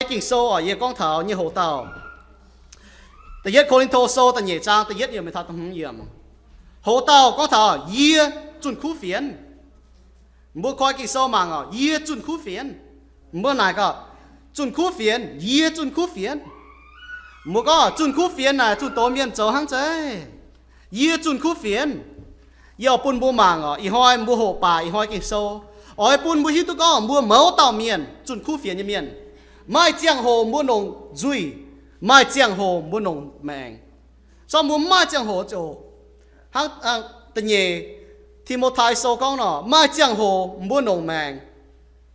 Ging-Sou oc, yie gorngv taux nyei hoc-dauh. Da'yietv Ko^lin^to Sou da'nyeic zaang da'yietv yiemc taux da'hmz yiemc. Hoc-dauh gorngv taux yie zunh kuv fienx. Mbuo koi Ging-Sou mangc oc, yie zunh kuv fienx. Mbuo naaic gaax, zunh kuv fienx, yie zunh kuv fienx. Mbuo gorngv zunh kuv fienx naaic zunh doz mienh zoux hnangv zeiv. Yie zunh kuv fienx. Yie oix bun mbuo mangc oc, ih hnoi mbuo hoqc baac ih hnoi Ging-Sou oix bun mbuo hiuv duqv gorngv mbuo mouz dauh mienh zunh kuv fienx nyei mienh. Maaih ziangh hoc mbuo longc nzuih, maaih ziangh hoc mbuo longc maengc. Zorqv mbuo maaih ziangh hoc ziouc hnangv da'nyeic Ti^mo^tai Sou gorngv nor, maaih ziangh hoc mbuo longc maengc,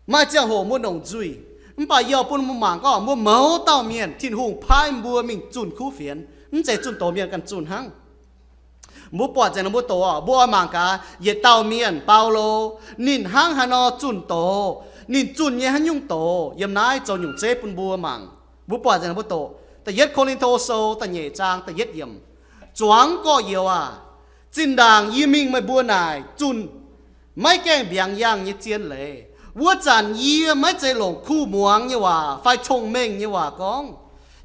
maaih ziangh hoc mbuo longc nzuih. Mv baac yie oix bun mbuo mangc gorngv mbuo mouz dauh mienh Tin-Hungh paaiv mbuo mingh zunh kuv fienx, mv zeiz zunh doz mienh ganh zunh hnangv. Mbuo buatc nzengc nor mbuo doqc oc, mbuo oix mangc gaax yietc dauh mienh, Baulo, ninh hnangv haaix nor zunh doz, ninh zunh nyei haaix nyungc doz, yiem naaiv zoux nyungc zeiv bun mbuo mangc. Mbuo buatc nzengc nor mbuo doqc. Da'yietv Ko^lin^to Sou da'nyeic zaang da'yietv yiemc. Zuangx gorx-youz aac, zinh ndaangc yie mingh meih mbuo naaic zunh, maiv gaengh mbiaangx yangh nyei zien leiz. Wuov zanc yie maiv zeiz longc kuh muangx nyei waac fai cong-mengh nyei waac gorngv.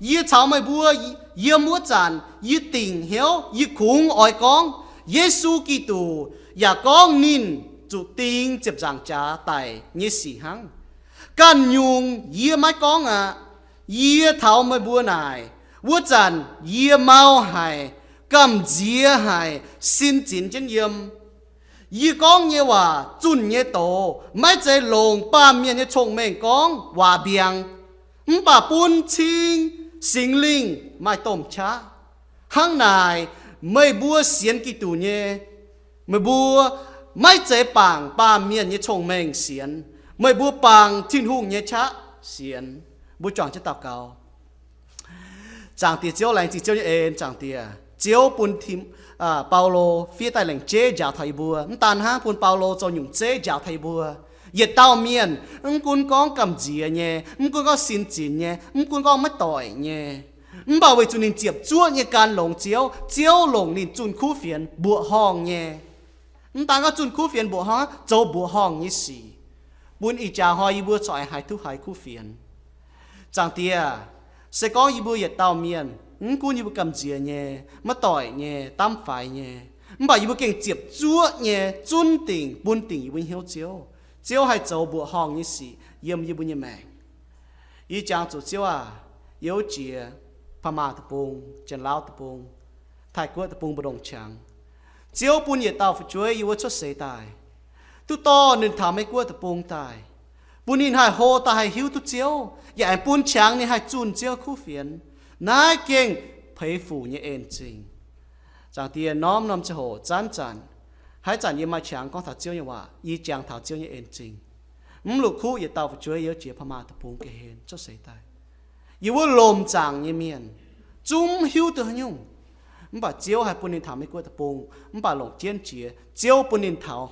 Yie caux meih mbuo yiem wuov zanc, yie dingc hnyouv, yie kungx oix gorngv Yesu Giduc, yaac gorngv ninh zuqc ding ziepc nzaangc jaax daic nyei sic hnangv. Ganh nyungc yie maiv gorngv aqv. Yie taux meih mbuo naaic, wuov zanc yie mau haic, gamh nziex haic, sin zinx jienv yiem. Yie gorngv nyei waac, zunh nyei doz, maiv zeiz longc baamh mienh nyei cong-mengh gorngv waac mbiaangx, mv baac bun cing Singx Lingh maaih domh qaqv. Hnangv naaic, meih mbuo sienx Giduc nyei, meih mbuo maiv zeiz bangc baamh mienh nyei cong-mengh sienx, meih mbuo bangc Tin-Hungh nyei qaqv sienx. Mbuo juangc jienv daux gaux. Zaangc Diex Ziouv, laengz zingh Ziouv nyei en. Zaangc Diex, Ziouv bun Tim, Baulo fiev daaih lengc jeiv njaaux taux yie mbuo. Mv daan hnangv bun Baulo zoux nyungc zeiv njaaux taux yie mbuo. Yietc dauh mienh, mv gunv gorngv gamh nziex nyei, mv gunv gorngv sin zinx nyei, mv gunv gorngv maiv doic nyei, mv baac weic zuqc ninh ziepc zuoqv nyei gan longx Ziouv, Ziouv longc ninh zunh kuv fienx mbuoqc horngh nyei. Mv daan gorngv zunh kuv fienx mbuoqc horngh, zoux mbuoqc horngh nyei sic, bun ih jaax hnoi yie mbuo corc aengx haih duqv haiz kuv fienx. Zaangc Diex, se gorngv yie mbuo yietc dauh mienh, mv gunv yie mbuo gamh nziex nyei, maiv doic nyei, daamv faix nyei, mv baac yie mbuo gengh ziepc zuoqv nyei zunv dingc, bun dingc yie mbuo nyei hnyouv Ziouv. Ziouv haih zoux mbuoqc horngh nyei sic yiem yie mbuo nyei maengc. Yie jangx zuqc Ziouv aac, yie wuov jiex Paa^maa Deic-Bung, Janx-Lauv Deic-Bung, Taiv-Guoqv Deic-Bung mbu'ndongx qangx. Ziouv bun yietc dauh fu'jueiv yie wuov cuotv seix daaih, duqv dorh ninh taux Meiv-Guoqv Deic-Bung daaih, bun ninh haih hlo daaih haih hiuv duqv Ziouv, yaac aengx bun qangx ninh haih zunh Ziouv kuv fienx. Naaiv gengh peix fuc nyei en zingh. Zaangc Diex, norm-norm ziangh hoc zanc-zanc, haaix zanc yie maaih qangx gorngv taux Ziouv nyei waac, yie jangx taux Ziouv nyei en zingh. Mv la'kuqv yietc dauh fu'jueiv yie wuov jiex Paa^maa Deic-Bung ga'hlen cuotv seix daaih, yie wuov lomc zaangc nyei mienh, zungv hiuv duqv haaix nyungc. Mv baac Ziouv haih bun ninh taux Meiv-Guoqv Deic-Bung, mv baac longc jienv jiex, Ziouv bun ninh taux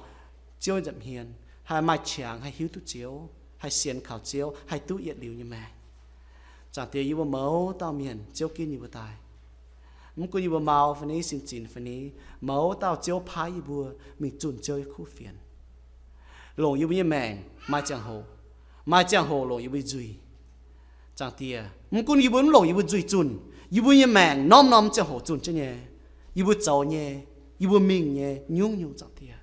Ziouv nyei nza'hmien, haih maaih qangx haih hiuv duqv Ziouv, haih sienx kaux Ziouv, haih duqv yietc liuz nyei maengc. Zaangc Diex, yie mbuo mouz dauh mienh Ziouv ginv yie mbuo daaih. Mv gunv yie mbuo mau fai ni, sin zinx fai ni, mouz dauh Ziouv paaiv yie mbuo mingh zunh Ziouv nyei kuv fienx. Longc yie mbuo nyei maengc maaih ziangh hoc, maaih ziangh hoc longc yie mbuo nzuih. Zaangc Diex, mv gunv yie mbuo mv longc yie mbuo nzuih zunh, yie mbuo nyei maengc norm-norm ziangh hoc zunh jienv nyei. Yie mbuo zoux nyei, yie mbuo mingh nyei nyungc-nyungc, Zaangc Diex.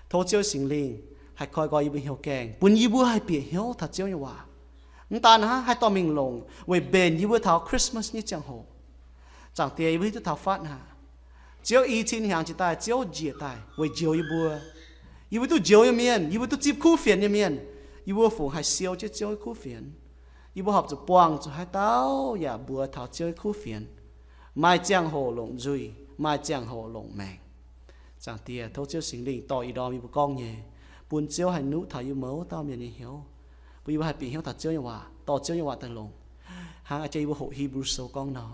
Tov Ziouv Singx Lingh haih koi nqoi yie mbuo hnyouv gaengh, bun yie mbuo haih bieqc hnyouv taux Ziouv nyei waac. Mv daan hnangv, haih dorh mingh longc weic mbenc yie mbuo taux Christmas nyei ziangh hoc. Zaangc Diex, yie mbuo hiuv duqv taux fatv aqv. Ziouv i cin hnyangx jiex daaih, Ziouv njiec daaih weic njoux yie mbuo. Yie mbuo duqv njoux nyei mienh, yie mbuo duqv zipv kuv fienx nyei mienh, yie mbuo fungc haih siou jienv Ziouv nyei kuv fienx? Yie mbuo horpc zuqc buangh zuqc haaix dauh yaac mbuox taux Ziouv nyei kuv fienx. Maaih ziangh hoc longc nzuih, maaih ziangh hoc longc maengc. Zaangc Diex, tov Ziouv Singx Lingh dorh ih ndorm yie mbuo gorngv nyei, bun Ziouv haih nuqv taux yie mbuo mouz dauh mienh nyei hnyouv, bun yie mbuo haih bieqc hnyouv taux Ziouv nyei waac, dorh Ziouv nyei waac daaih longc, hnangv a'jang yie mbuo hoqc Hipv^lu Sou gorngv nor,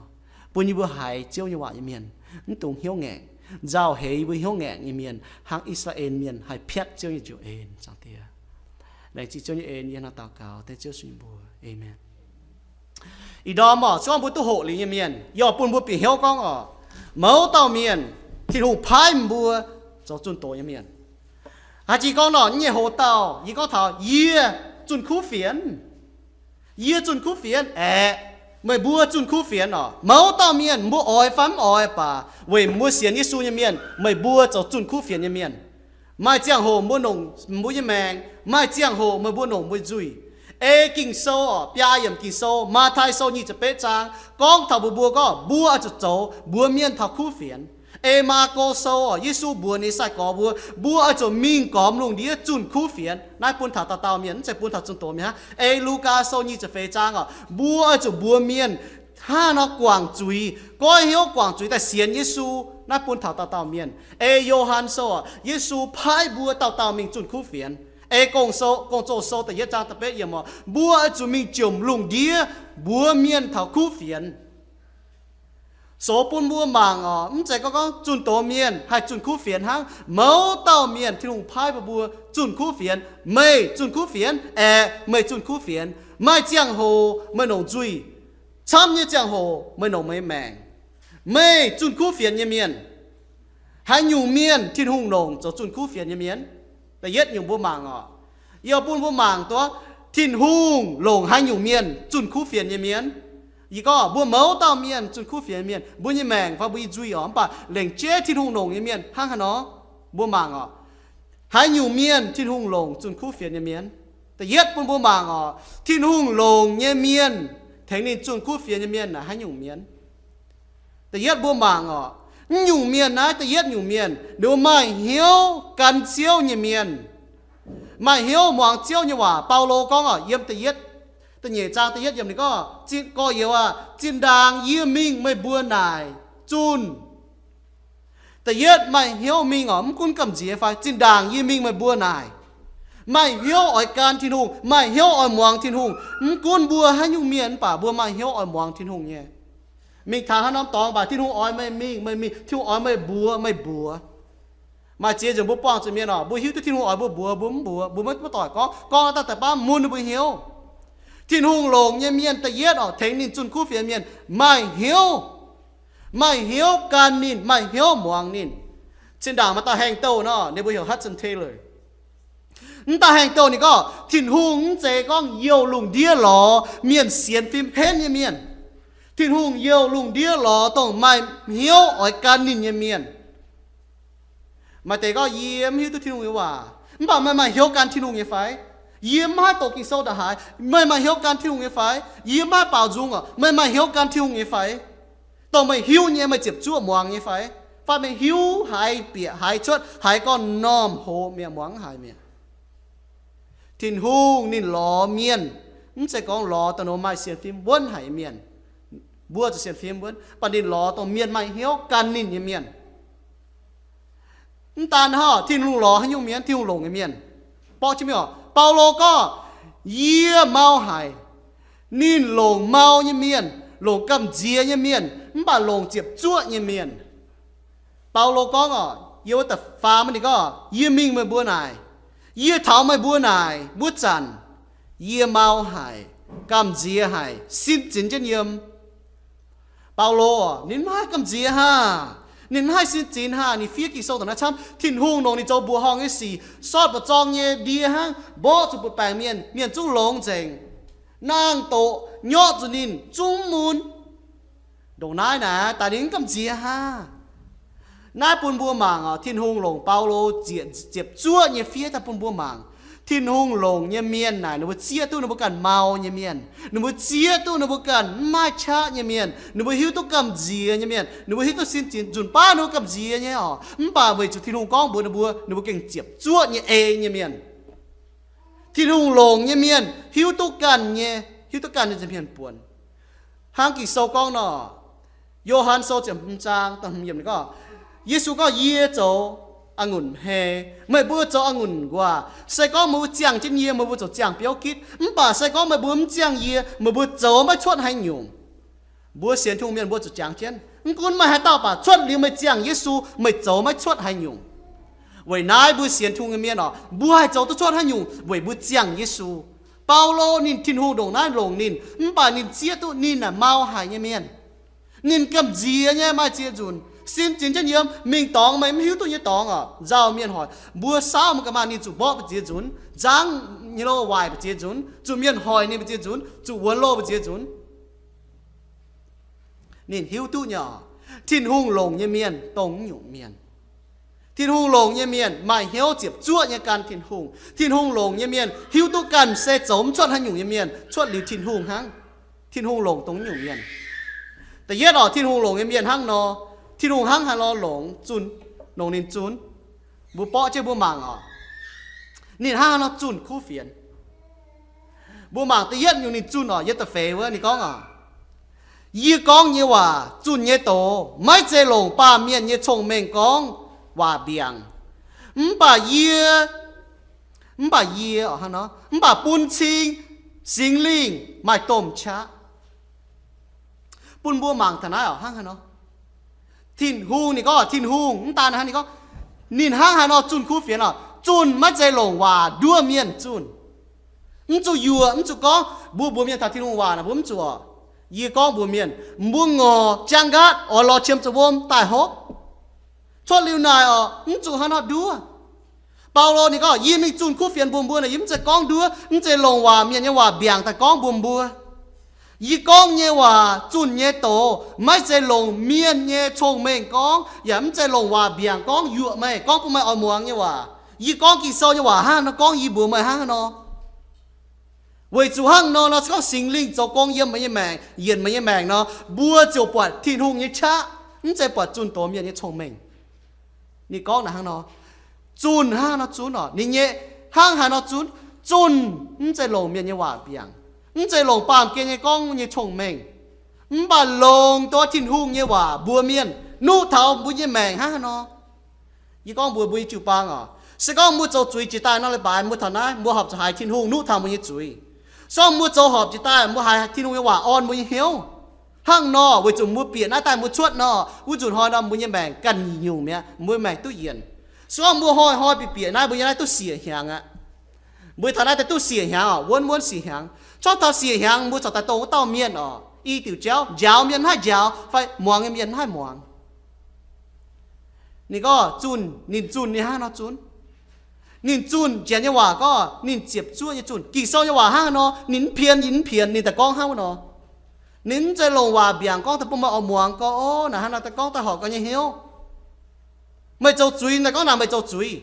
bun yie mbuo haiz Ziouv nyei waac nyei mienh mv dungx hnyouv ngaengc, nzauh heix yie mbuo hnyouv ngaengc nyei mienh, hnangv I^saa^laa^en Mienh haih piatv Ziouv nyei njoux en. Zaangc Diex, laengz zingh Ziouv nyei en, yie hnangv daux gaux dengv Ziouv Yesu nyei mbuox. Aamen. Ih ndorm oc, se gorngv mbuo duqv hoqc liuz nyei mienh, yie oix bun mbuo bieqc hnyouv gorngv oc, mouz dauh mienh, Tin-Hungh paaiv mbuo zoux zunh doz nyei mienh. Haaix jiex gorngv nor, nyei hoc dauh yie gorngv taux yie zunh kuv fienx. Yie zunh kuv fienx? Aeqv, meih mbuo zunh kuv fienx oc. Mouz dauh mienh, mbuo oix fai mv oix baac, weic mbuo sienx Yesu nyei mienh, meih mbuo zoux zunh kuv fienx nyei mienh. Maaih ziangh hoc mbuo nongc mbuo nyei maengc, maaih ziangh hoc meih mbuo nongc mbuo nzuih. Ei Ging-Sou oc, biaa yiemc Ging-Sou, Matv^tai Sou nyic ziepc betv zaang, gorngv taux mbuo, mbuo gorngv mbuo oix zuqc zoux mbuox mienh taux kuv fienx. Ei Maako Sou oc, Yesu mbuox ninh nyei sai-gorx mbuo, mbuo oix zuqc mingh gormx lungh ndiev zunh kuv fienx. Naaiv bun taux dauh dauh mienh, mv zeiz bun taux zunh doz mienh hnangv. Ei Lugaa Sou nyic ziepc feix zaang oc, mbuo oix zuqc mbuox mienh hnangv haaix nor guangc zuiz, goiv hnyouv guangc zuiz daaih sienx Yesu. Naaiv bun taux dauh dauh mienh. Ei Yo^han Sou oc, Yesu paaiv mbuo dauh dauh mingh zunh kuv fienx. Ei Gong-Sou, Gong-Zoh Sou da'yietv zaang da'betv yiemc oc, mbuo oix zuqc mingh jomc lungh ndiev mbuox mienh taux kuv fienx. Soux bun mbuo mangc oc, mv zeiz gorngv, gorngv zunh doz mienh haih zunh kuv fienx hnangv. Mouz dauh mienh Tin-Hungh paaiv bun mbuo zunh kuv fienx. Meih zunh kuv fienx? Aeqv, meih zunh kuv fienx. Maaih ziangh hoc meih nongc nzuih. Camv nyei ziangh hoc meih nongc meih nyei maengc. Meih zunh kuv fienx nyei mienh. Haaix nyungc mienh Tin-Hungh longc zoux zunh kuv fienx nyei mienh? Da'yietv nyungc mbuo mangc oc. Yie bun mbuo mangc duqv, Tin-Hungh longc haaix nyungc mienh zunh kuv fienx nyei mienh. Yie gorngv mbuo mouz dauh mienh zunh kuv fienx nyei mienh, mbuo nyei maengc fai mbuo nyei nzuih oc, mv baac lengc jeiv Tin-Hungh longc nyei mienh hnangv haaix nor? Mbuo mangc oc. Haaix nyungc mienh Tin-Hungh longc zunh kuv fienx nyei mienh? Da'yietv bun mbuo mangc oc, Tin-Hungh longc nyei mienh, tengx ninh zunh kuv fienx nyei mienh naaic haaix nyungc mienh? Da'yietv mbuo mangc oc, mv nyungc mienh naaiv, da'yietv nyungc mienh ninh mbuo maaih hnyouv gan Ziouv nyei mienh, maaih hnyouv muangx Ziouv nyei waac. Baulo gorngv oc, yiem da'yietv, da'nyeic zaang da'yietv yiemc ninh gorngv, Gorx-youz aah, zinh ndaangc yie mingh meih mbuo naaic zunh. Da'yietv maaih hnyouv mingh oc, mv gunv gamh nziex fai, zinh ndaangc yie mingh meih mbuo naaic, maaih hnyouv oix gan Tin-Hungh, maaih hnyouv oix muangx Tin-Hungh, mv gunv mbuo haaix nyungc mienh mv baac mbuo maaih hnyouv oix muangx Tin-Hungh nyei. Mingh taux haaix norm dorngx mv baac Tin-Hungh oix meih mingh, meih mingh, Tin-Hungh oix meih mbuox, meih mbuox. Maaih ziex nzunc mbuo buangh zuqc mienh oc, mbuo hiuv duqv Tin-Hungh oix mbuo mbuox, mbuo mv mbuox, mbuo maiv doic gorngv, gorngv daaih daaih baav mun ninh mbuo hnyouv. Tin-Hungh longc nyei mienh da'yietv oc, tengx ninh zunh kuv fienx mienh maaih hnyouv, maaih hnyouv gan ninh, maaih hnyouv muangx ninh. Zinh ndaangc maaih dauh haengh douh nor, ninh mbuo heuc Hudson Taylor. Mv dauh haengh douh ninh gorngv, Tin-Hungh mv zeiz gorngv youh lungh ndiev lorz mienh sienx fim henv nyei mienh. Tin-Hungh youh lungh ndiev lorz dongh maaih hnyouv oix gan ninh nyei mienh. Maaih deix gorngv, yie mv hiuv duqv Tin-Hungh nyei waac. Mv baac meih maaih hnyouv gan Tin-Hungh nyei fai? Yie mv haih doqc Ging-Sou ndongc haaix. Meih maaih hnyouv gan Tin-Hungh nyei fai? Yie mv haih baaux nzung oc. Meih maaih hnyouv gan Tin-Hungh nyei fai? Dongh meih hiuv nyei meih ziepc zuoqv muangx nyei fai? Fai meih hiuv haiz bieqc haiz cuotv haiz gorn-normh hoz mi'aqv, muangx haiz mi'aqv. Tin-Hungh ninh lorz mienh, mv zeiz gorngv lorz dongh maaih sienx fim wuonv haic nyei mienh. Mbuo zuqc sienx fim wuonv, mv baac ninh lorz dongh mienh maaih hnyouv gan ninh nyei mienh. Mv daan hnangv, Tin-Hungh lorz haaix nyungc mienh? Tin-Hungh longc nyei mienh. Borqv jienv mingh oc. Baulo gorngv, yie mau haic. Ninh longc mau nyei mienh, longc gamh nziex nyei mienh, mv baac longc ziepc zuoqv nyei mienh. Baulo gorngv oc, yiem wuov da'faam ninh gorngv, yie mingh meih mbuo naaic, yie taux meih mbuo naaic wuov zanc, yie mau haic, gamh nziex haic, sin zinx jienv yiem. Baulo oc, ninh mv haih gamh nziex haah, ninh mv haih sin zinx haah, ninh fiev Ging-Sou dongh naaiv camv. Tin-Hungh longc ninh zoux mbuoqc horngh nyei sic, sortv mbu'zorng nyei ndie hnangv, mborqv zuqc mbu'baengc mienh, mienh zungv longx nzengc. Naang-doqc nyorqv zuqc ninh zungv mun. Ndongc naaiv naaic daaih ninh mv gamh nziex haah. Naaiv bun mbuo mangc oc, Tin-Hungh longc Baulo ziepc zuoqv nyei fiev daaih bun mbuo mangc. Tin-Hungh longc nyei mienh naaic ninh mbuo zieqv duqv ninh mbuo ganh mau nyei mienh, ninh mbuo zieqv duqv ninh mbuo ganh mv maaih qaqv nyei mienh, ninh mbuo hiuv duqv gamh nziex nyei mienh, ninh mbuo hiuv duqv sin zinx nzunc baav ninh mbuo gamh nziex nyei oc. Mv baac weic zuqc Tin-Hungh gorngv mbuox ninh mbuo, ninh mbuo gengh ziepc zuoqv nyei ei nyei mienh. Tin-Hungh longc nyei mienh hiuv duqv ganh nyei, hiuv duqv ganh nyei nza'hmien buonc. Hnangv Ging-Sou gorngv nor, Yo^han Sou ziepc hmz zaang da'hmz yiemc ninh gorngv, Yesu gorngv, yie zoux a'ngunc hei, meih mbuo zoux a'ngunc nquaah. Se gorngv meih mbuo ziangh jienv yie, meih mbuo ziouc ziangh biouv gitv. Mv baac se gorngv meih mbuo mv ziangh yie, meih mbuo zoux maiv cuotv haaix nyungc. Mbuo sienx Tin-Hungh mienh mbuo zuqc jangx jienv, mv gunv maaih haaix dauh baac cuotv liuz meih ziangh Yesu, meih zoux maiv cuotv haaix nyungc. Weic naaiv mbuo sienx Tin-Hungh nyei mienh oc, mbuo haih zoux duqv cuotv haaix nyungc weic mbuo ziangh Yesu. Baulo ninh, Tin-Hungh ndongc naaiv longc ninh, mv baac ninh zieqv duqv ninh naaic mau haic nyei mienh. Ninh gamh nziex nyei, maaih ziex nzunc sin zinx jienv yiem, mingh dorngx meih mv hiuv duqv nyei dorngx oc. Nzauh mienh hoic, mbuo saauv meih ga'maah ninh zuqc mborqv ziex nzunc, nzangv nyei loh waaic mbu'ziex nzunc, zuqc mienh hoic ninh mbu'ziex nzunc, zuqc wuonx loh mbu'ziex nzunc. Ninh hiuv duqv nyei oc, Tin-Hungh longc nyei mienh dongh naaiv nyungc mienh. Tin-Hungh longc nyei mienh maaih hnyouv ziepc zuoqv nyei gan Tin-Hungh. Tin-Hungh longc nyei mienh hiuv duqv ganh se zoux mv cuotv haaix nyungc nyei mienh cuotv liuz Tin-Hungh hnangv. Tin-Hungh longc dongh naaiv nyungc mienh. Da'yietv oc, Tin-Hungh longc nyei mienh hnangv nor, Tin-Hungh hnangv haaix nor longc zunh, longc ninh zunh. Mbuo borqv jienv mbuo mangc oc. Ninh hnangv haaix nor zunh kuv fienx. Mbuo mangc da'yietv nyungc ninh zunh oc, yietc da'feix wuov ninh gorngv oc, yie gorngv nyei waac zunh nyei doz maiv zeiz longc baamh mienh nyei cong-mengh gorngv waac mbiaangc. Mv baac yie, mv baac yie, mv baac bun cing Singx Lingh maaih domh qaqv bun mbuo mangc taux naaiv oc, hnangv haaix nor. Tin-Hungh ninh gorngv, Tin-Hungh mv daan hnangv, ninh gorngv, ninh hnangv haaix nor zunh kuv fienx oc, zunh maiv zeiz longc waac nduov mienh zunh. Mv zuqc yuoqc, mv zuqc gorngv, mbuo mbuox mienh taux Tin-Hungh waac naaic mbuo mv zuqc oc. Yie gorngv mbuox mienh, mbuo ngorc jaang nqaatv oix lorz qiemx zuqc wuom daaih hopv. Cuotv liuz naaic oc, mv zuqc hnangv nor nduov. Baulo ninh gorngv, yie mingh zunh kuv fienx mbuox mbuo naaic, yie mv zeiz gorngv nduov, mv zeiz longc waac mienh nyei waac mbiaangc daaih gorngv mbuox mbuo. Yie gorngv nyei waac zunh nyei doz maiv zeiz longc mienh nyei cong-mengh gorngv, yaac mv zeiz longc waac mbiaangc gorngv yuoqc meih, gorngv bun meih oix muangx nyei waac. Yie gorngv Ging-Sou nyei waac hnangv nor gorngv yie mbuox meih hnangv haaix nor. Weic zuqc hnangv nor nor, se gorngv Singx Lingh zoux gong yiem meih nyei maengc, yienc meih nyei maengc nor, mbuo ziouc buatc Tin-Hungh nyei qaqv, mv zeiz buatc zunh doz mienh nyei cong-mengh. Ninh gorngv naaic hnangv nor, zunh hnangv haaix nor zunv oc, ninh nyei hnangv haaix nor zunv. Zunh mv zeiz longc mienh nyei waac mbiaangc, mv zeiz longc baamh gen nyei gorngv nyei cong-mengh, mv baac longc dongh Tin-Hungh nyei waac mbuox mienh, nuqv taux mbuo nyei maengc hnangv haaix nor. Yie gorngv mbuox mbuo nyei jiu-baang oc, se gorngv mbuo zoux zuiz jiex daaih nor leiz-baaix, mbuo taux naaiv mbuo horpc zuqc haiz Tin-Hungh nuqv taux mbuo nyei zuiz. Se gorngv mbuo zoux horpc jiex daaih, mbuo haiz Tin-Hungh nyei waac orn mbuo nyei hnyouv. Hnangv nor, weic zuqc mbuo bieqc naaiv daaih mbuo cuotv nor, wuov nzunc hnoi nor mbuo nyei maengc ganh nyungc mi'aqv, mbuo maengc duqv yienc. Se gorngv mbuo hnoi-hnoi bieqc bieqc naaiv, mbuo nyei naaiv duqv siec hnyangx aqv. Mbuo taux naaiv daaih duqv siec hnyangx oc, wuonv wuonv siec hnyangx. Corc taux siec hnyangx mbuo corc daaih dongh wuov dauh mienh oc, i diuc jauv, njaaux mienh mv haih njaaux fai muangx nyei mienh mv haih muangx. Ninh gorngv zunh, ninh zunh ninh hnangv nor zunv. Ninh zunh Janx nyei waac gorngv ninh ziepc zuoqv nyei zunh. Ging-Sou nyei waac hnangv haaix nor, ninh mv pien, ninh mv pienx, ninh daaih gorngv hnangv wuov nor. Ninh mv zeiz longc waac mbiaangc gorngv daaih bun meih oix muangx gorngv, o, naaic hnangv nor daaih gorngv daaih horpc gau nyei hnyouv. Meih zoux zuiz, naaic gorngv naaic meih zoux zuiz.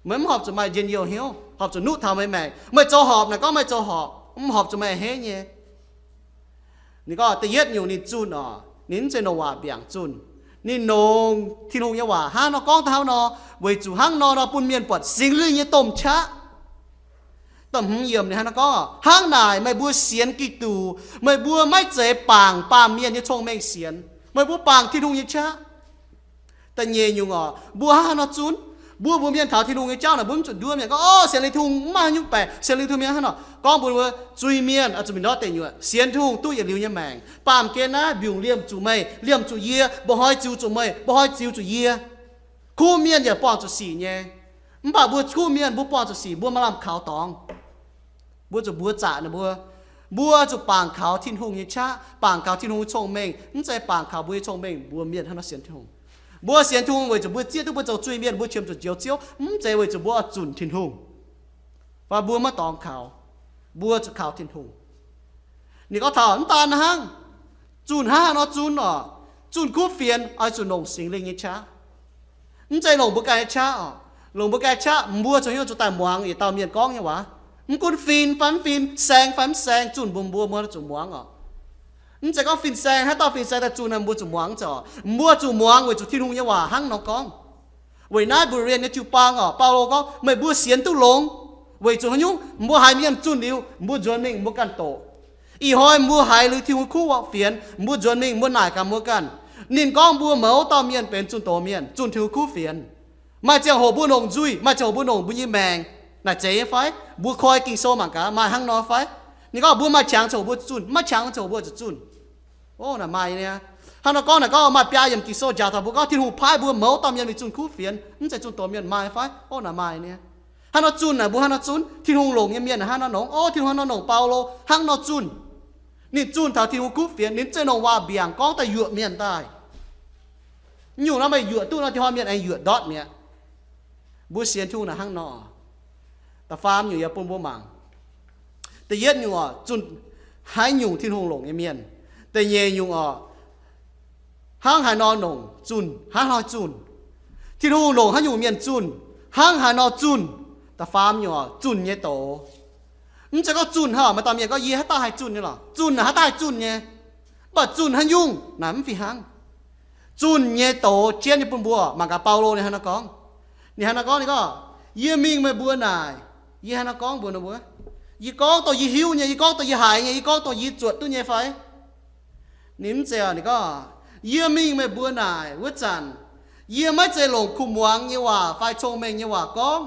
Meih mv horpc zuqc maaih njien-youh hnyouv, horpc zuqc nuqv taux meih maengc. Meih zoux horpc, naaic gorngv meih zoux horpc, mv horpc zuqc meih a'hneiv nyei. Ninh gorngv da'yietv nyungc ninh zunh oc, ninh mv zeiz longc waac mbiaangc zunh. Ninh longc Tin-Hungh nyei waac hnangv nor gorngv taux hnangv nor, weic zuqc hnangv nor nor bun mienh buatc Singx Lingh nyei domh qaqv. Da'hmz yiemc ninh hnangv nor gorngv, hnangv naaic meih mbuo sienx Giduc, meih mbuo maiv zeiz bangc baamh mienh nyei cong-mengh sienx, meih mbuo bangc Tin-Hungh nyei qaqv. Da'nyeic nyungc oc, mbuo hnangv haaix nor zunv? Mbuo mbuox mienh taux Tin-Hungh nyei jauv naaic, mbuo mv zuqc nduov mienh gorngv, o, sienx liuz Tin-Hungh mv maaih haaix nyungc baeqc, sienx liuz Tin-Hungh mienh hnangv nor. Gorngv mbuox mbuo zuiz-mienh oix zuqc mingh ndortv deic nyuoqc, sienx Tin-Hungh duqv yietc liuz nyei maengc. Baamh gen naaiv mbiungc liemh zuqc meih, liemh zuqc yie, mba'hnoi ziux zuqc meih, mba'hnoi ziux zuqc yie. Kuv mienh yaac buangh zuqc sic nyei. Mv baac mbuo kuv mienh mbuo buangh zuqc sic, mbuo maaih lamh kaux dorngx. Mbuo zuqc mbuox zaqc ninh mbuo, mbuo zuqc bangc kaux Tin-Hungh nyei qaqv, bangc kaux Tin-Hungh nyei cong-mengh, mv zeiz bangc kaux mbuo nyei cong-mengh mbuox mienh hnangv nor sienx Tin-Hungh. Mbuo sienx Tin-Hungh weic zuqc mbuo zieqv duqv mbuo zoux zuiz-mienh mbuo qiemx zuqc njoux Ziouv, mv zeiz weic zuqc mbuo oix zunc Tin-Hungh fai mbuo maiv dorngx kaux. Mbuo zuqc kaux Tin-Hungh. Ninh gorngv taux mv daan hnangv, zunh hnangv haaix nor zunv oc, zunh kuv fienx oix zuqc longc Singx Lingh nyei qaqv. Mv zeiz longc mbuo ganh nyei qaqv oc. Longc mbuo ganh nyei qaqv, mbuo zoux hnyouv zuqc daaih muangx yietc dauh mienh gorngv nyei waac. Mv gunv fin fai mv fin, saeng fai mv saeng, zunh mbuo, mbuo, mbuo zuqc muangx oc. Mv zeiz gorngv fin-saeng, haaix dauh fin-saeng daaih zunh naaic mbuo zuqc muangx zoc. Mbuo zuqc muangx weic zuqc Tin-Hungh nyei waac hnangv nor gorngv. Weic naaiv mbuox Ko^lin^to nyei jiu-baang oc, Baulo gorngv, meih mbuo sienx duqv longx. Weic zuqc haaix nyungc? Mbuo haiz mienh zunh liuz, mbuo nzuonx mingh mbuo ganh doqc. Ih hnoi mbuo haiz liuz Tin-Hungh kuv fienx, mbuo nzuonx mingh mbuo naaic gaax mbuo ganh. Ninh gorngv mbuo mouz dauh mienh benx zunh doz mienh, zunh Tin-Hungh kuv fienx. Maaih ziangh hoc mbuo longc nzuih, maaih ziangh hoc mbuo longc mbuo nyei maengc. Naaic zeiz nyei fai? Mbuo koi Ging-Sou mangc gaax, maaih hnangv nor fai? Ninh gorngv mbuo maaih qangx ziangh hoc mbuo zunh, maiv qangx ziangh hoc mbuo zuqc zunh. O, naaic maaih nyei. Hnangv nor gorngv, naaic gorngv maaih biaa yiemc Ging-Sou njaaux taux mbuo gorngv Tin-Hungh paaiv mbuo mouz dauh mienh mingh zunh kuv fienx, mv zeiz zunh doz mienh, maaih fai? O, naaic maaih nyei. Hnangv nor zunh naaic mbuo hnangv nor zunh, Tin-Hungh longc nyei mienh hnangv nor longc. O, Tin-Hungh hnangv nor longc Baulo hnangv nor zunh. Ninh zunh taux Tin-Hungh kuv fienx, ninh mv zeiz longc waac mbiaangc gorngv daaih yuoqc mienh daaih. Nyungc nor meih yuoqc duqv nor, tin hnoi mienh aengx yuoqc ndortv mi'aqv. Mbuo sienx Tin-Hungh naaic hnangv nor. Da'faam nyungc yaac bun mbuo mangc. Da'yietv nyungc oc, zunh haaix nyungc Tin-Hungh longc nyei mienh. Da'nyeic nyungc oc, hnangv haaix nor longc zunh, hnangv haaix nor zunh. Tin-Hungh longc haaix nyungc mienh zunh, hnangv haaix nor zunh. Da'faam nyungc oc, zunh nyei doz. Mv zeiz gorngv zunh hnangv maaih dauh mienh gorngv, yie haaix dauh haih zunh nyei lorqc. Zunh naaic haaix dauh haih zunh nyei. Mv baac zunh haaix nyungc naaic mv fih hnangv. Zunh nyei doz jienv nyei bun mbuo mangc gaax Baulo ninh haaix nor gorngv. Ninh haaix nor gorngv, ninh gorngv, yie mingh meih mbuo naaic, yie haaix nor gorngv mbuox ninh mbuo, yie gorngv dongh yie hiuv nyei, yie gorngv dongh yie haiz nyei, yie gorngv dongh yie zuotc duqv nyei fai? Ninh mv zeiz, ninh gorngv, yie mingh meih mbuo naaic wuov zanc, yie maiv zeiz longc kuh muangx nyei waac fai cong-mengh nyei waac gorngv.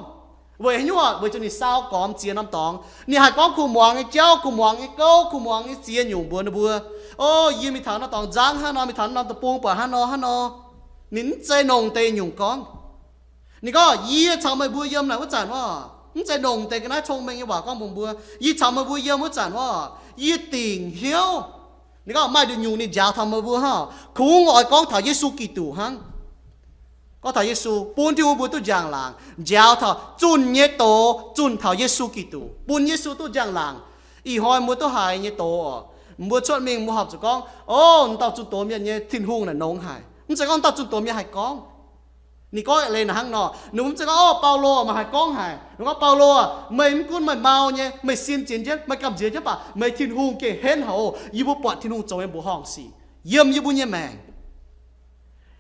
Weic haaix nyungc? Weic zuqc ninh sau gormx ziex norm dorngx. Ninh haih gorngv kuh muangx nyei jauv, kuh muangx nyei gouv, kuh muangx nyei ziex nyungc mbuox ninh mbuo, o, yie mingh taux norm dorngx nzangv hnangv nor, mingh taux norm deic-bung buatc hnangv nor hnangv nor. Ninh mv zeiz longc deix nyungc gorngv. Ninh gorngv, yie caux meih mbuo yiem naaic wuov zanc wuov, mv zeiz longc deix ga'naaiv cong-mengh nyei waac gorngv mbuox mbuo. Yie caux meih mbuo yiem wuov zanc wuov, yie dingc hnyouv. Ninh gorngv maaih nduqc nyungc ninh njaaux taux meih mbuo hnangv, kungx oix gorngv taux Yesu Giduc hnangv. Gorngv taux Yesu, bun Tin-Hungh mbuo duqv njang-laangc, njaaux taux zunh nyei doz, zunh taux Yesu Giduc, bun Yesu duqv njang-laangc. Ih hnoi mbuo duqv haiz nyei doz oc, mbuo cuotv mingh mbuo horpc zuqc gorngv, o, dauh zunh doz mienh nyei Tin-Hungh naaic nongx haic. Mv zeiz gorngv dauh zunh doz mienh haih gorngv. Ninh gorngv leiz naaic hnangv nor, ninh mv zeiz gorngv, o, Baulo maaih haih gorngv haic. Ninh gorngv, Baulo, meih mv gunv meih mau nyei, meih sin zinx jienv, meih gamh nziex jienv, mv baac meih Tin-Hungh gengh henv haic oc. Yie mbuo buatc Tin-Hungh zoux nyei mbuoqc horngh sic yiem yie mbuo nyei maengc.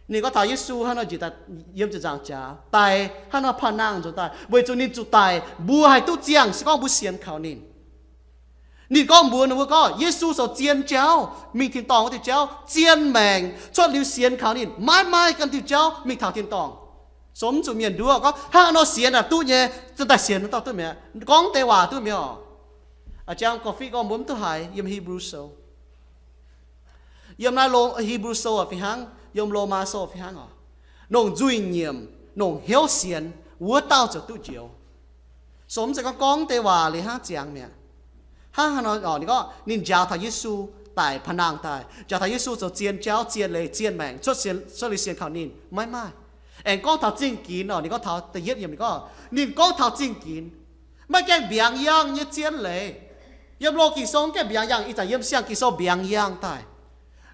Ninh gorngv taux Yesu hnangv nor njiec daaih yiem ziepc nzaangc jaax daic, hnangv nor paav nangh nzuonx daaih weic zuqc ninh zuqc daic, mbuo haih duqv ziangh se gorngv mbuo sienx kaux ninh. Ninh gorngv mbuox ninh mbuo gorngv, Yesu zoux zien jauv mingh tin-dorngh wuov diuh jauv, zien maengc cuotv liuz sienx kaux ninh, maiv maaih ganh diuh jauv mingh taux tin-dorngh. Sou mv zuqc mienh nduov gorngv, hnangv nor sienx naaic duqv nyei, zinh daaih sienx duqv mi'aqv, gorngv deix waac duqv mi'aqv. A'jang gorqv-fiqv gorngv mbuo mv duqv haiz yiem Hebrew Sou. Yiem naaiv Hebrew Sou fih hnangv, yiem Lomaa Sou fih hnangv oc. Nongc nzuih nyiemc, nongc hnyouv sienx, wuov dauh ziouc duqv njoux. Sou mv zeiz gorngv gorngv deix waac liuz hnangv ziangx mi'aqv. Hnangv haaix nor, ninh gorngv ninh njaaux taux Yesu daic paav nangh daaih, njaaux taux Yesu zoux zien jauv, zien leiz, zien maengc, cuotv liuz sienx kaux ninh, maiv maaih. Aengx gorngv taux zingh ginx oc, ninh gorngv taux da'yietv yiemc ninh gorngv, ninh gorngv taux zingh ginx, maiv gaengh mbiaangx yangh nyei zien leiz. Yiem loz Ging-Sou mv gaengh mbiaangx yangh, ih zanc yiem siang Ging-Sou mbiaangx yangh daaih.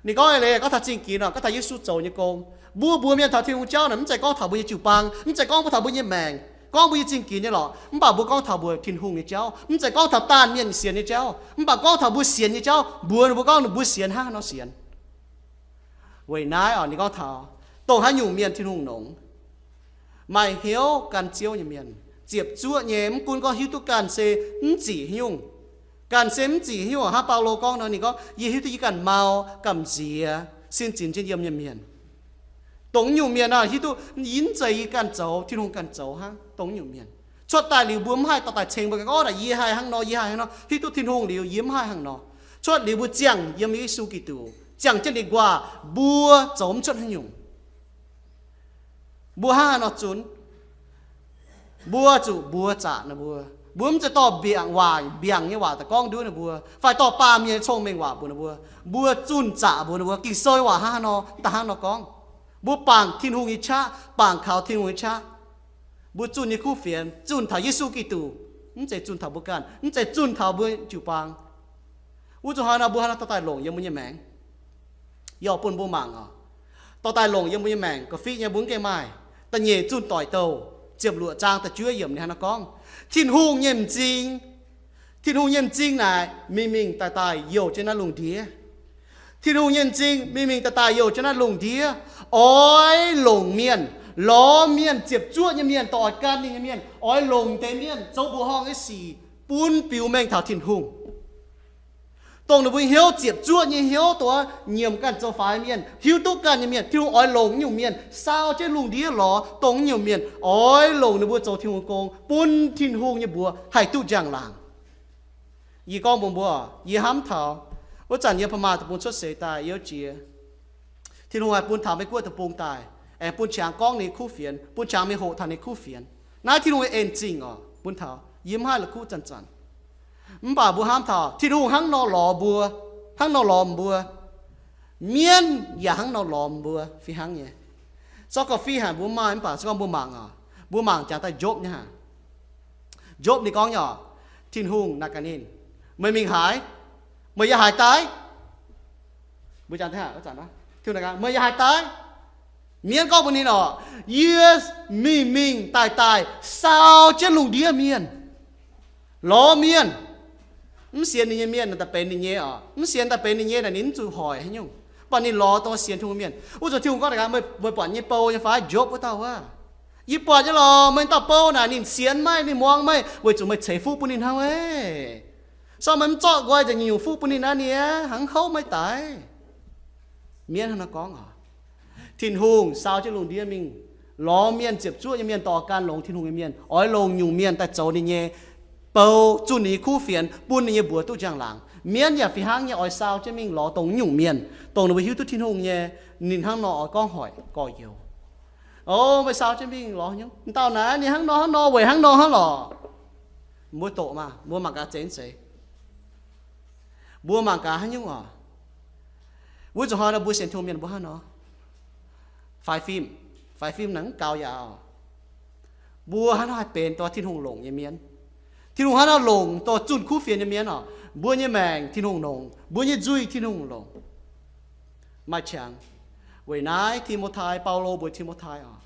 Ninh gorngv leiz gorngv taux zingh ginx oc, gorngv taux Yesu zoux nyei gong. Mbuo mbuox mienh taux Tin-Hungh jauv naaic mv zeiz gorngv taux mbuo nyei jiu-baang, mv zeiz gorngv mbuo taux mbuo nyei maengc, gorngv mbuo nyei zingh ginx nyei lorqc, mv baac mbuo gorngv taux mbuo Tin-Hungh nyei jauv. Mv zeiz gorngv taux daanh mienh sienx nyei jauv, mv baac gorngv taux mbuo sienx nyei jauv, mbuox ninh mbuo gorngv ninh mbuo sienx hnangv haaix nor sienx. Weic naaiv oc, ninh gorngv taux dongh haaix nyungc mienh Tin-Hungh nongx, maaih hnyouv gan Ziouv nyei mienh, ziepc zuoqv nyei, mv gunv gorngv hiuv duqv ganh se mv zic haaix nyungc, ganh se mv zic haaix nyungc. Hnangv Baulo gorngv nor, ninh gorngv, yie hiuv duqv yie ganh mau, gamh nziex, sin zinx jienv yiem nyei mienh. Dongh nyungc mienh naaic hiuv duqv yie mv zeiz yie ganh zoux, Tin-Hungh ganh zoux hnangv. Dongh nyungc mienh cuotv daaih liuz mbuo mv haih dorh daaih ceng mbuo ganh gorngv, yie haih hnangv nor, yie haih hnangv nor, hiuv duqv Tin-Hungh liuz yie mv haih hnangv nor. Cuotv liuz mbuo ziangh yiem Yesu Giduc, ziangh jienv ninh nquaah, mbuo zoux mv cuotv haaix nyungc. Mbuo hnangv haaix nor zunv? Mbuo zuqc mbuox zaqc ninh mbuo. Mbuo mv zeiz dorh mbiaangc waac, mbiaangc nyei waac daaih gorngv nduov ninh mbuo, fai dorh baamh mienh nyei cong-mengh waac mbuox ninh mbuo. Mbuo zunh zaqc mbuox ninh mbuo Ging-Sou waac hnangv haaix nor, da'hnangv nor gorngv. Mbuo bangc Tin-Hungh nyei qaqv, bangc kaux Tin-Hungh nyei qaqv. Mbuo zunh nyei kuv fienx zunh taux Yesu Giduc, mv zeiz zunh taux mbuo ganh, mv zeiz zunh taux mbuo jiu-baang. Wuov zuqc hnoi nor mbuo hnangv haaix nor dorh daaih longc yiem mbuo nyei maengc? Yie bun mbuo mangc oc. Dorh daaih longc yiem mbuo nyei maengc, gorqv-fiqv nyei mbuo mv gaengh maaih. Da'nyeic zunh doic douh, ziepc luoqc zaang da'juov yiemc ninh hnangv haaix nor gorngv, Tin-Hungh nyei m'zing, Tin-Hungh nyei m'zing naaic mingh mingh daaih daaih youh jienv naaiv lungh ndiev. Tin-Hungh nyei m'zing mingh mingh daaih daaih youh jienv naaiv lungh ndiev, oix longc mienh, lorz mienh, ziepc zuoqv nyei mienh, dorh oix gan ninh nyei mienh, oix longc deix mienh zoux mbuoqc horngh nyei sic bun biux mengh taux Tin-Hungh. Dongh ninh mbuo hnyouv ziepc zuoqv nyei hnyouv, dongh nyiemc ganh zoux faix mienh, hiuv duqv ganh nyei mienh, Tin-Hungh oix longc nyungc mienh saau jienv lungh ndiev lorz dongh nyungc mienh, oix longc ninh mbuo zoux Tin-Hungh gong, bun Tin-Hungh nyei mbuox haih duqv njang-laangc. Yie gorngv mbuox mbuo, yie hnamv taux wuov zanc yie พม่า deic-bung cuotv seix daaih, yie jiex, Tin-Hungh haih bun taux Meiv-Guoqv deic-bung daaih, aengx bun qangx gorngv ninh kuv fienx, bun qangx mingh hoqc taux ninh kuv fienx. Naaiv Tin-Hungh nyei en zingh oc, bun taux yie mv haih la'kuqv zanc-zanc. Mv baac mbuo hnamv taux Tin-Hungh hnangv nor lorz mbuo, hnangv nor lorz mbuo, mienv yaac hnangv nor lorz mbuo fih hnangv nyei. Zorqv gorqv-fiqv haic mbuo mv maaih, mv baac se gorngv mbuo mangc oc, mbuo mangc jangx daaih njopv nyei haic. Jopv ninh gorngv nyei, Tin-Hungh naaic gaax ninh, meih mingh haaix? Meih yaac haaix daaih? Meih yaac haaix daaih? Mienv gorngv mbuox ninh orqc, yie mingh mingh daaih daaih, saau jienv lungh ndiev mienh, lorz mienh. Mv sienx ninh nyei mienh daaih benx ninh nyei orqc. Mv sienx daaih benx ninh nyei naaic ninh mv zuqc hoic haaix nyungc. Mv baac ninh lorz dongh sienx Tin-Hungh mienh. Wuov zanc Tin-Hungh gorngv naaic gaax, meih buatc nyei bou nyei fai? Jopv wuov dauh wuov, yie buatc nyei lorqc, meih dauh bou naaic ninh sienx meih, ninh muangx meih, weic zuqc meih ceix fuqv bun ninh hnangv. Ei, se meih mv zorqv nqoi nzengc nyungc-nyungc fuqv bun ninh naaiv, ninh hnangv houv meih daic. Mienv hnangv nor gorngv orqc. Tin-Hungh saau jienv lungh ndiev mingh, lorz mienh, ziepc zuoqv nyei mienh, dorh ganh longx Tin-Hungh nyei mienh, oix longc nyungc mienh daaih zoux ninh nyei bou, zunh ninh nyei kuv fienx, bun ninh nyei mbuox duqv njang-laangc. Mienv yaac fih hnangv nyei oix saau jienv mingh lorz dongh nyungc mienh, dongh ninh mbuo hiuv duqv Tin-Hungh nyei, ninh hnangv nor oix gorngv hoic gorx-youz. O, meih saau jienv mingh lorz nyungc, dauh naaiv ninh hnangv nor hnangv nor, weic hnangv nor hnangv lorqc. Mbuo doqc maah, mbuo mangc gaax zeiz mv zeiz? Mbuo mangc gaax haaix nyungc orqc? Wuov zuqc hnoi nor mbuo sienx Tin-Hungh mienh mbuo hnangv nor, faix fim, faix fim naaic mv gaux yaac, mbuo hnangv nor haih benx dongh Tin-Hungh longc nyei mienh. Tin-Hungh hnangv nor longc dongh zunh kuv fienx nyei mienh orqc. Mbuo nyei maengc Tin-Hungh longc, mbuo nyei nzuih Tin-Hungh longc. Maaih qangx, weic naaiv Ti^mo^tai, Baulo mbuox Ti^mo^tai orqc,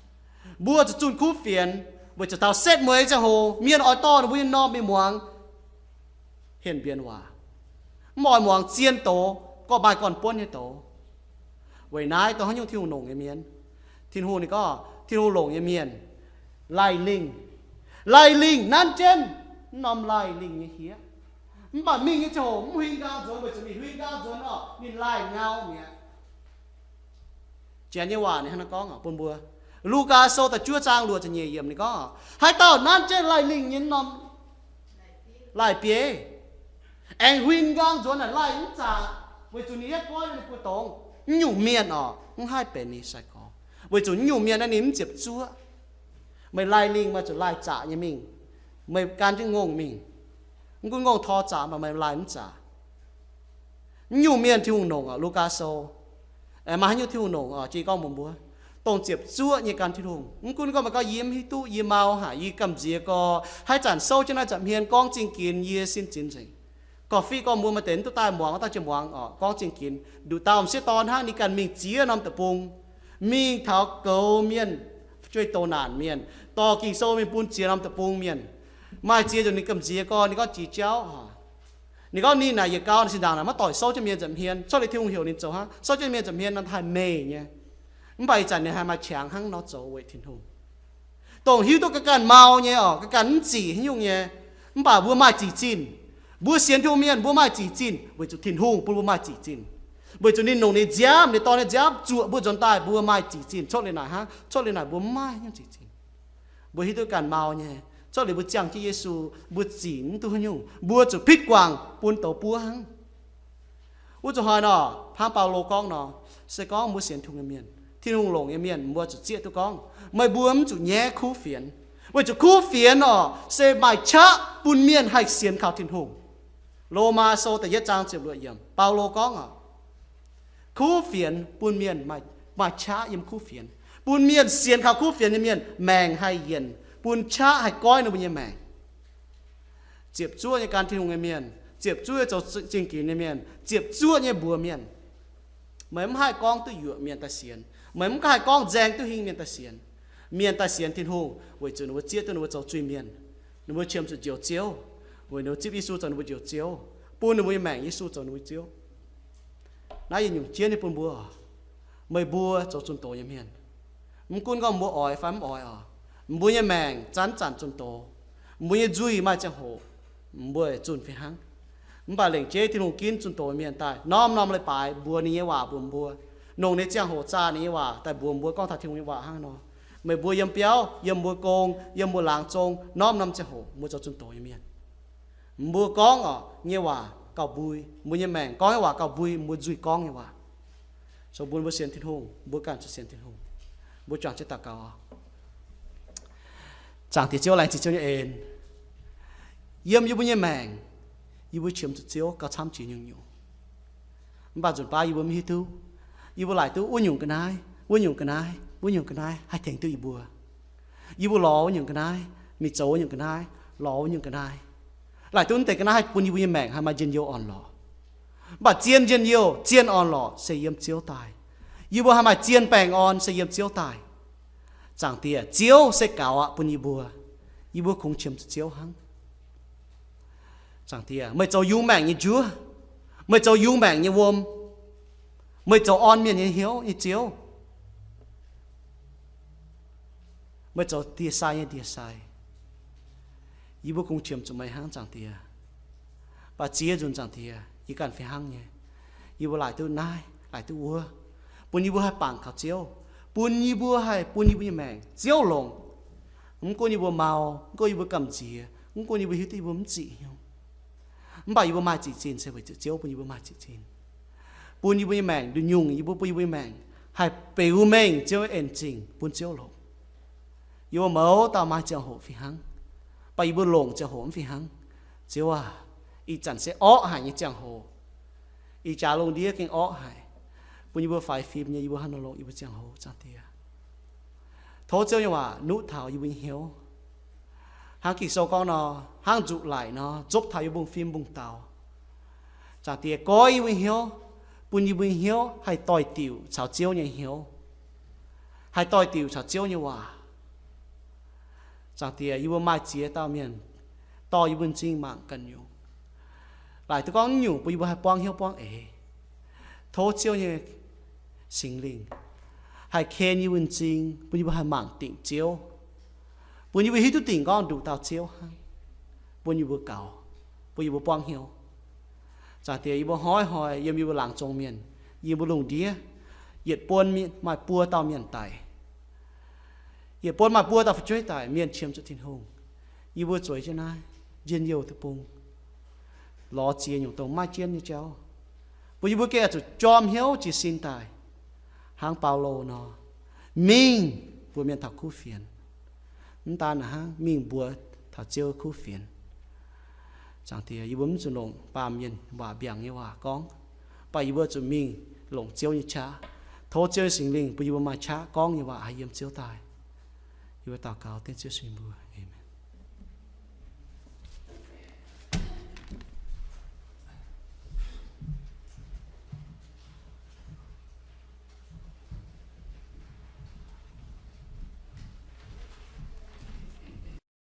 mbuo zuqc zunh kuv fienx, weic zuqc taux setv mueiz ziangh hoc mienh oix dorh ninh mbuo nyei m'normh mingh muangx henh mbienx waac, mv oix muangx zien doz, gorngv maaih gorn-buonv nyei doz. Weic naaiv dongh haaix nyungc Tin-Hungh longc nyei mienh? Tin-Hungh ninh gorngv Tin-Hungh longc nyei mienh, laih lingh, laih lingh nanv jienv m'normh laih lingh nyei hiev. Mv baac mingh nyei ziangh hoc mv huin nqaang nzuonx, weic zuqc ninh huin nqaang nzuonx orqc, ninh laih ngau mi'aqv. Janx nyei waac ninh hnangv naaiv gorngv bun mbuo. Lugaa Sou da'juov zaang luoqc ziepc nyeic yiemc ninh gorngv, haaix dauh nanv jienv laih lingh nyei m'normh laih bieiv, aengx huin nqaang nzuonx naaic laih mv zaqc, weic zuqc ninh hietv goiv ninh buoz-dongx, mv nyungc mienh orqc, mv haih benx ninh sai-gorx, weic zuqc mv nyungc mienh naaiv ninh mv ziepc zuoqv. Meih laih lingh meih zuqc laih zaqc nyei mingh. Meih gan jienv ngongh mingh. Mv gunv ngongh tor zaqc, mv baac meih laih mv zaqc. Mv nyungc mienh Tin-Hungh longc orqc, Lugaa Sou. Maaih haaix nyungc Tin-Hungh longc orqc, jiex gorngv mbuox mbuo, dongh ziepc zuoqv nyei gan Tin-Hungh. Mv gunv gorngv meih gorngv yie mv hiuv duqv, yie mau haic, yie gamh nziex gorx, haaix zanc souv jienv naaiv nza'hmien gorngv zingh ginx, yie sin zinx nzengc. Gorqv-fiqv gorngv mbuo maaih deix mv duqv daaih muangx, daaih jiex muangx orqc, gorngv zingh ginx. Nduqc dauh m'sieqv dorn hnangv, ninh ganh mingh ziex norm deic-bung, mingh taux goux mienh, jueiv-douc naanc mienh, dorh Ging-Sou mingh bun ziex norm deic-bung mienh. Maaih ziex nzunc ninh gamh nziex gorx, ninh gorngv jiex jauv. Ninh gorngv ninh naaic yietc gau naaic zinh ndaangc naaic maiv doic souv jienv mienh nza'hmien, cuotv liuz Tin-Hungh heuc ninh zoux hnangv, souv jienv mienh nza'hmien nor haih meih nyei. Mv baac ih zanc ninh haih maaih qangx hnangv nor zoux weic Tin-Hungh. Dongh hiuv duqv ga'ganh mau nyei orqc, ga'ganh mv zic haaix nyungc nyei, mv baac mbuo maaih zic zinh. Mbuo sienx Tin-Hungh mienh mbuo maaih zic zinh weic zuqc Tin-Hungh bun mbuo maaih zic zinh. Weic zuqc ninh longc ninh nziaamv, ninh Dorn nyei nziaamv zuoqc mbuo nzuonx daaih, mbuo maaih zic zinh. Cuotv liuz naaic hnangv, cuotv liuz naaic mbuo mv maaih haaix nyungc zic zinh. Mbuo hiuv duqv ganh mau nyei, cuotv liuz mbuo ziangh jienv Yesu, mbuo zic mv duqv haaix nyungc, mbuo zuqc pitv guangc bun douz buov hnangv. Wuov zuqc hnoi nor, hnangv Baulo gorngv nor, se gorngv mbuo sienx Tin-Hungh nyei mienh, Tin-Hungh longc nyei mienh, mbuo zuqc zieqv duqv gorngv meih mbuo mv zuqc nyaiv kuv fienx, weic zuqc kuv fienx orqc se maaih qaqv bun mienh haih sienx kaux Tin-Hungh. Lomaa Sou da'yietv zaang ziepc luoqc yiemc, Baulo gorngv orqc, kuv fienx bun mienh maaih qaqv yiem kuv fienx, bun mienh sienx kaux kuv fienx nyei mienh maengc haih yienc, bun qaqv haih goiv ninh mbuo nyei maengc. Ziepc zuoqv nyei gan Tin-Hungh nyei mienh, ziepc zuoqv nyei zoux zingh ginx nyei mienh, ziepc zuoqv nyei mbuox mienh. Meih mv haih gorngv duqv yuoqc mienh daaih sienx. Meih mv haih gorngv nzaeng duqv hingh mienh daaih sienx. Mienh daaih sienx Tin-Hungh weic zuqc ninh mbuo zieqv duqv ninh mbuo zoux zuiz-mienh, ninh mbuo qiemx zuqc Njoux Ziouv, weic ninh mbuo zipv Yesu zoux ninh mbuo Njoux Ziouv, bun ninh mbuo nyei maengc Yesu zoux ninh mbuo Ziouv. Naaiv yietc nyungc jienv nyei bun mbuo, meih mbuo zoux zunh doz nyei mienh. Mv gunv gorngv mbuo oix fai mv oix orqc, mbuo nyei maengc zanc-zanc zunh doz, mbuo nyei nzuih maaih ziangh hoc mbuo zunh fih hnangv. Mv baac lengc jeiv Tin-Hungh ginv zunh doz mienh daaih norm-norm leiz-baaix mbuox ninh nyei waac mbuox mbuo, longc ninh ziangh hoc zaah ninh nyei waac daaih mbuox mbuo gorngv taux Tin-Hungh nyei waac hnangv nor. Meih mbuo yiem biauv, yiem mbuo gong, yiem mbuo laangz zong, norm-norm ziangh hoc mbuo zoux zunh doz nyei mienh. Mbuo gorngv orqc nyei waac gauh mbui, mbuo nyei maengc gorngv nyei waac gauh mbui mbuo nzuih gorngv nyei waac. So bun mbuo sienx Tin-Hungh, mbuo ganh zuqc sienx Tin-Hungh. Mbuo juangc jienv daux gaux. Zaangc Diex Ziouv, laengz zingh Ziouv nyei en. Yiem yie mbuo nyei maengc, yie mbuo qiemx zuqc Ziouv gauh camv jiex nyungc-nyungc. Mv baac nzunc baav yie mbuo mv hiuv duqv, yie mbuo laaic duqv wuov nyungc ga'naaiv, wuov nyungc ga'naaiv, wuov nyungc ga'naaiv haih tengx duqv yie mbuo. Yie mbuo lorz wuov nyungc ga'naaiv, mingh zoux wuov nyungc ga'naaiv, lorz nyungc ga'naaiv. Laaic duqv deix ga'naaiv haih bun yie mbuo nyei maengc haih maaih njien-youh orn-lorqc. Mv baac zien njien-youh, zien orn-lorqc se yiem Ziouv daaih. Yie mbuo haih maaih zien baengh orn se yiem Ziouv daaih. Zaangc Diex, Ziouv se gaux aqv bun yie mbuo. Yie mbuo kungx qiemx zuqc Ziouv hnangv. Zaangc Diex, meih zoux yungz maengc nyei njuov. Meih zoux yungz maengc nyei wuom. Meih zoux orn mienh nyei hnyouv nyei Ziouv. Meih zoux ndie-sai nyei ndie-sai. Yie mbuo kungx qiemx zuqc meih hnangv, Zaangc Diex. Mv baac ziex nzunc, Zaangc Diex, yie ganh fih hnangv nyei, yie mbuo laaic duqv naaiv, laaic duqv wuov, bun yie mbuo haih bangc kaux Ziouv, bun yie mbuo haih bun yie mbuo nyei maengc Ziouv longc. Mv gunv yie mbuo mau, mv gunv yie mbuo gamh nziex, mv gunv yie mbuo hiuv duqv yie mbuo mv ziqc hnyouv, mv baac yie mbuo maaih ziqc zinh se weic zuqc Ziouv bun yie mbuo maaih ziqc zinh. Bun yie mbuo nyei maengc nduqc nyungc, yie mbuo bun yie mbuo nyei maengc haih beu mengh Ziouv en zingh bun Ziouv longc. Yie mbuo mouz dauh maaih ziangh hoc fih hnangv, mv baac yie mbuo longc ziangh hoc mv fih hnangv. Ziouv aac, ih zanc se orqv haic nyei ziangh hoc. Ih jaax lungh ndiev gengh orqv haic, bun yie mbuo faix fim nyei, yie mbuo hnangv nor longc yie mbuo ziangh hoc, Zaangc Diex. Tov Ziouv nyei waac nuqv taux yie mbuo nyei hnyouv. Hnangv Ging-Sou gorngv nor, hnangv nzuqc laic nor, zopv taux yie mbuo mbungv fim mbungv daux. Zaangc Diex, goiv yie mbuo hnyouv, bun yie mbuo hnyouv haih doix-diuc caux Ziouv nyei hnyouv, haih doix-diuc caux Ziouv nyei waac. Zaangc Diex, yie mbuo maaih ziex dauh mienh dorh yie mbuo m'zing mangc ganh nyungc. Laaic duqv gorngv nyungc bun yie mbuo haih buangv hnyouv buangv eix. Tov Ziouv nyei Singx Lingh haih ken yie mbuo m'zing, bun yie mbuo haih mangc dingc Ziouv, bun yie mbuo hiuv duqv dingc gorngv nduqc dauh Ziouv hnangv, bun yie mbuo gaux, bun yie mbuo buangv hnyouv. Zaangc Diex, yie mbuo hnoi-hnoi yiem yie mbuo laangz zong mienh, yie mbuo lungh ndiev, yietc buonv maaih buo dauh mienh daic, yietc buonv maaih buo dauh fu'jueiv daic, mienh qiemx zuqc Tin-Hungh. Yie mbuo zueiz jienv naaiv njien-youh deic-bung, lorz ziex nyungc dongh maiv jienv nyei jauv, bun yie mbuo gengh oix zuqc jorm hnyouv jiez sin daaih, hnangv Baulo nor, mingh mbuox mienh taux kuv fienx. Mv daan hnangv, mingh mbuox taux Ziouv kuv fienx. Zaangc Diex, yie mbuo mv zuqc longc baamh mienh waac mbiaangc nyei waac gorngv, mv baac yie mbuo zuqc mingh longc Ziouv nyei qaqv. Tov Ziouv nyei Singx Lingh bun yie mbuo maaih qaqv gorngv nyei waac haih yiem Ziouv daaih. Yie mbuo daux gaux dengv Ziouv Yesu nyei mbuox.